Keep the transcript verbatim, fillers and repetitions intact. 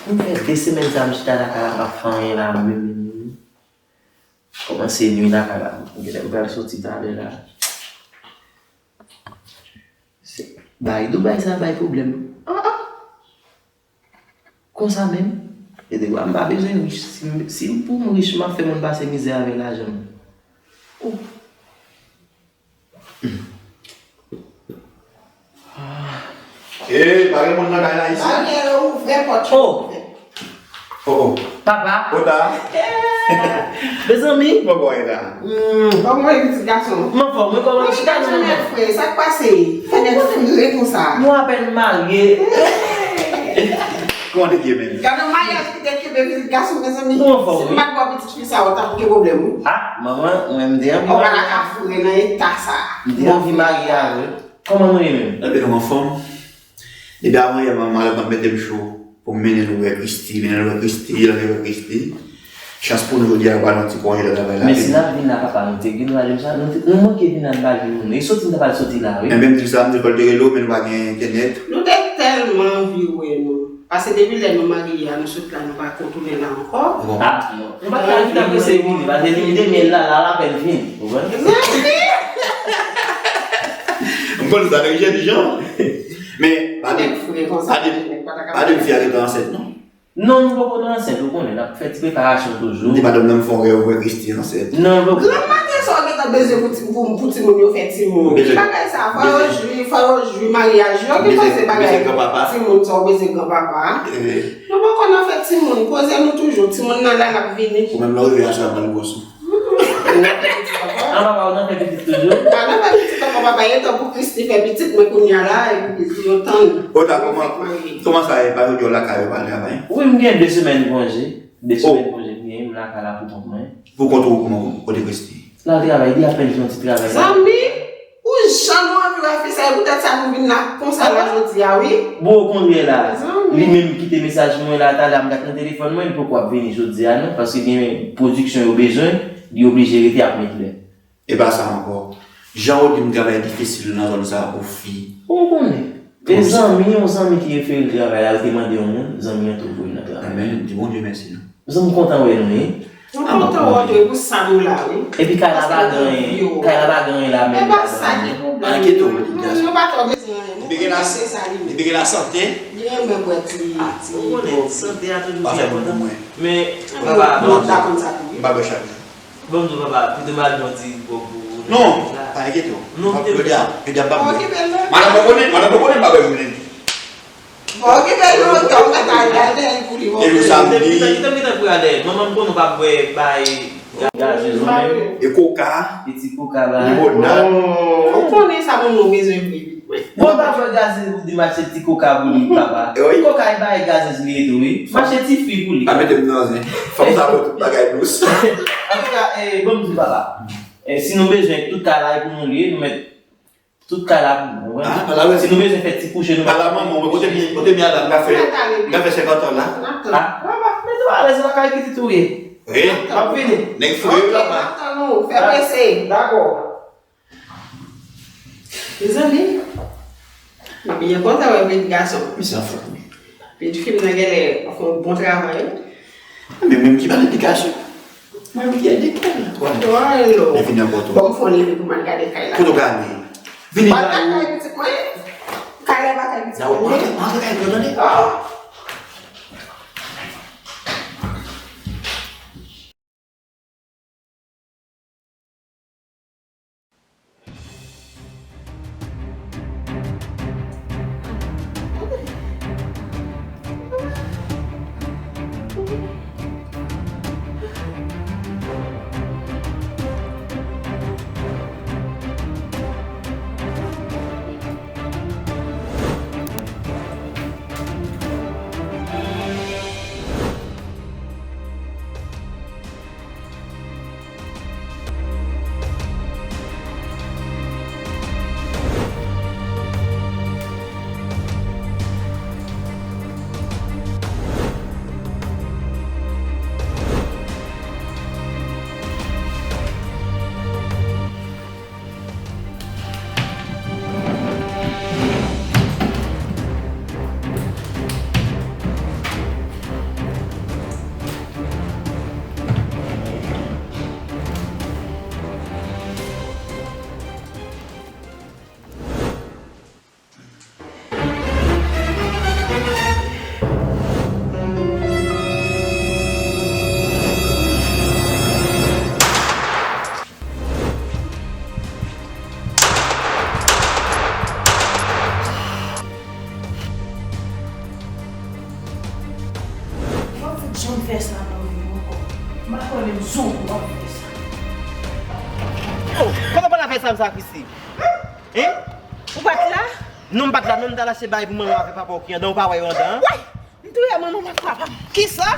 Mwen fè de semèn sa m chita lakay la, m pa fè anyen la menm. Kòmanse nwi lakay la. Genlè m pral soti talè la. Se, bay Dubai sa bay pwoblèm. Ah, ah. Konsa menm. E de m pa bezwen rich. Si, si pou m rich, m ap fè moun pase mizè avèk lajan m. Oh. Ee, pa gen moun nan kay la isi? Baryè yo ouvè, pòt yo ouvè. Oh, oh. Papa. Kòman w ye la? Mezanmi. Kòman w ye la? Hmm, kòman w ye, pitit gason? M anfòm, wi, kòman w ye? Chita non, manman. Frè, sa k pase? Fenèt fre konsa. Nou apèn marye. Kòman w te ye menm? Gade yon maryaj ki te kenbe pitit gason, mezanmi. Nou anfòm, wi. Si m pa t ba w pitit fi sa, w t ap gen pwoblèm, wi. Ah, manman, mwen, m te anvi marye. Ou pa ta ka foure nan eta sa. M te anvi marye avè l. Kòman nou ye menm? Ebyen, nou anfòm. Depi avan yè, manman, manman mete m cho pou m mennen nou wè Christy, mennen nou wè Christy, l anvi wè Christy. Chans pou nou, jodi a, yo ba nou yon ti konje nan travay la. Men si n ap vin la, papa, nou te gen dwa di m sa, nou te, nou manke vin la, n pa jwenn moun. E soti, n ta pral soti la, wi. Ebyen, m di l sa, m di l fò l te rele w, men nou pa gen entènèt. Nou te tèlman anvi wè nou. Paske depi lè nou marye a, nou sot la, nou pa ko tounen la ankò. Ou konprann? Ah, non. Nou pa ka vin apre se vini, paske li te gen la, la, l apèn vini. Ou konprann? Mezanmi! M konn sa, nèg jèn jan. Men, pa di, pa di, pa di fi a gentan ansent, non? Non, nou poko ansent, ou konnen, n ap fè ti preparasyon toujou. M di madanm nan m fè yon rèv, m wè Christy ansent. Non, nou poko. Granmaten sa w gentan bezwen pou ti, pou, pou timoun yo fè timoun. Ki bagay sa? Fò yo jwi, fò yo jwi maryaj yo, ki fò se bagay timoun sa w bezwen granpapa. Nou poko nan fè timoun, poze nou toujou, timoun nan la, l ap vini. Ou menm lè w rive a sa, pral gwòs ou. An papa, ou nan fè pitit toujou? Pa nan fè pitit ankò, papa, e tan pou Christy fè pitit, men kounye a la, epi yo tann. Kòman, kòman sa ye, pa jodi w lakay ou pa travay? Wi, m gen de semèn konje. De semèn konje m genyen, m lakay la pou kont mwen. Pou kont ou kòman, kote Christy? L al travay, li apèn fè yon ti travay la. Zanmi, pou jan nou anvi wè fi sa, e poutèt sa nou vin la konsa la jodi a, wi. Bon, okontrè la, li menm kite mesaj mwen la, talè a m gad nan telefòn mwen, li poko ap vini jodi a non, paske gen pwodiksyon yo bezwen, li oblije rete ap met lè. E pa sa ankò. Jan ou di m travay difisil nan zòn sa a pou fi. Ou konnen. E zanmi, yon zanmi ki refere l travay la, l te mande yon moun, zanmi an tou voye l nan travay. Ebyen, di Bondye mèsi non. Zanmi, m kontan wè nou, wi. Nou kontan wè w tou, e pou sa nou la, wi. Epi kay la pa gen anyen, kay la pa gen anyen la menm. E pa sa ki pwoblèm. Enkyete w, pitit gason. Nou pa twò bezwen anyen. Li byen gen la, li byen gen lasante. Li renmen bwè ti, ti. Ou konnen, sante a toujou pi enpòtan. Men, papa, m pa bwè chak jou. Bon, m di w papa, pito m al pran ti gwòg pou ou. Non, pa enkyete w. Non, jodi a, jodi a m pa bwè. Madanm mwen konnen, madanm mwen konnen m pa bwè jounen. Bon, okipe l lontan, ou mèt al dèyè l pou li, bon. Epi samdi. Kite m, kite m, kite m pou al dèyè. Manman m konnen w pa bwè bay gazez ou menm. E koka. E ti koka ba. Limonad. Ou konnen sa moun nou bezwen vre. Bon, pa fè gazez pou di m achte ti koka pou li, papa. Wi. Koka e bay gazez li ye tou, wi. M achte ti fi pou li. Pa mete m nan zen. Fanm sa bon, tout bagay dous. Antouka, eh, bon, m di papa. Eh, si nou bezwen, tout kay la e pou nou li ye, nou met tout kay la pou nou, wi. Ah, pa la, wi. Si nou bezwen fè ti kouche, nou met ti kouche. Pa la, manman, kote mi, kote mi ala, m ka fè, m ka fè senkant an la. Ah, papa, mete w alèz, lakay pitit ou ye. Wi. M ap vini. Nèg fou yo la. Ok, m ap tann ou, fè prese. Dakò. Mezanmi, m byen kontan wè pitit gason. Misye anfòm wi. Pitit fi m nan genlè fè yon bon travay wi. Men mwen ki ba l edikasyon. Mwen ki edike l. Bon, vini ankò tou. Bon, m fè yon leve pou m al gade kay la. Kote w gade? Vini la. Bagay pitit mwen. Kay la bagay pitit mwen. Antre kay mwen, tande? Sou w ap fè sa. Oh, kòman w pral fè sa, sa, Kristi? Hein? Ou pa t la? Non, m pa t la, non, m t al achte bagay pou manman avèk papa w ki andan, ou pa wè yo andan, hein? Woy! M touye manman m ak papa m. Kisa?